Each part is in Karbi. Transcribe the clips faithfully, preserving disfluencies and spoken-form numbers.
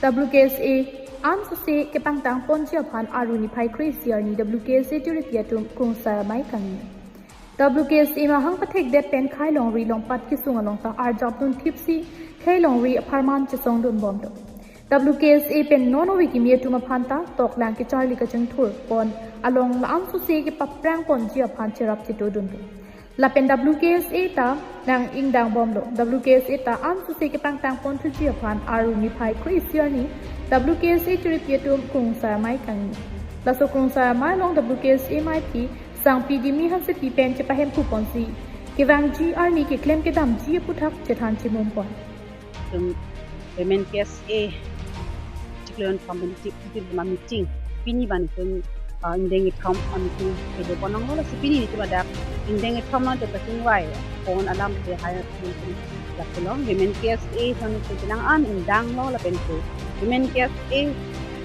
W K S A an sose kepangtang ponji aphan Aru niphai kre-isi arni W K S A tiripi atum krungsai amei kangni. W K S A mahang pathekdet pen khei longri longpat kesung along ta arjap dunthipsi khei longri apharman chesongdun bomlo. W K S A pen non ove kimi atum aphan ta toklang kecharli kachingthur pon along la-an sose kepaphrang ponji aphan cherap chetodunlo. Lapen W K S A ta nang ingdang bomlo. W K S A ta an sose kepangtang ponthuji aphan Aru niphai kre-isi arni W K S A tiripi atum krungsai amei kangni. Laso krungsai amei along W K S A meiphi Sangpi Dimi Hansepi pen chepahemphu ponsi kevangji arni keklem kedamji aphuthak chethan chimum pon. Itum Women K S A chiklo kethom pen itum, itum meeting pini abang itum, ah, ingdeng kethom a-meeting kedo pon longlo, lasi pini itum adak ingdeng kethom along itum kachingvai pon alam ke hai itum lapulo. Women K S A ason itum penang an ingdanglo lapen ke Women K S A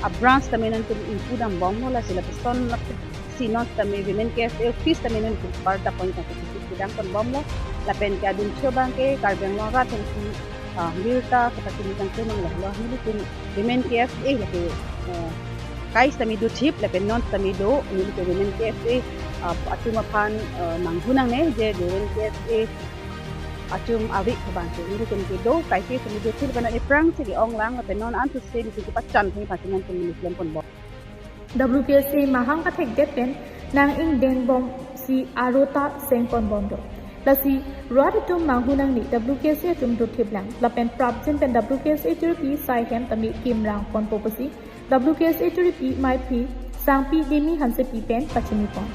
a-branch tame non itum ingpu dam bomlo, lasi lapuson lapu si non tame Women K S A office tame non itum bar dapon tang itum kedang pon bomlo, lapen ke adun cho abang ke Karbi Anglong arat atum si, ah, birta kepachini tangte nanglo, nelitum Women K S A lake, eh, kai tame dothip lapen non tame do, nelitum Women K S A, ah, atum aphan, eh, manghu nangne je Women K S A atum ave abang ke nelitum kedo kai ke tame dothip lapen aphrangsi ke-onglang lapen non an sose nelitum kepachan theng pachingan tum nelitum klem pon bom. W K S A mahang pathekdet pen nang ingdeng bomsi Aru ta seng pon bomlo. Lasi rat atum manghu nangne W K S A atum dothip lang lapen prapjin pen W K S A tiripi sai hem tame kimrang ponpo pusi W K S A tiripi meiphi Sangpi Dimi Hansepi pen pachini pon.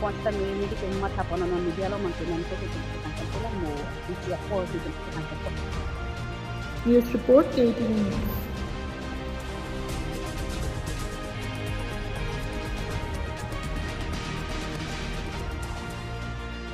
Pon tame nelitum matha pon non media along mangke non ke itum tangkan pulang mo isi apor itum tangkan pon. News report, K T V News.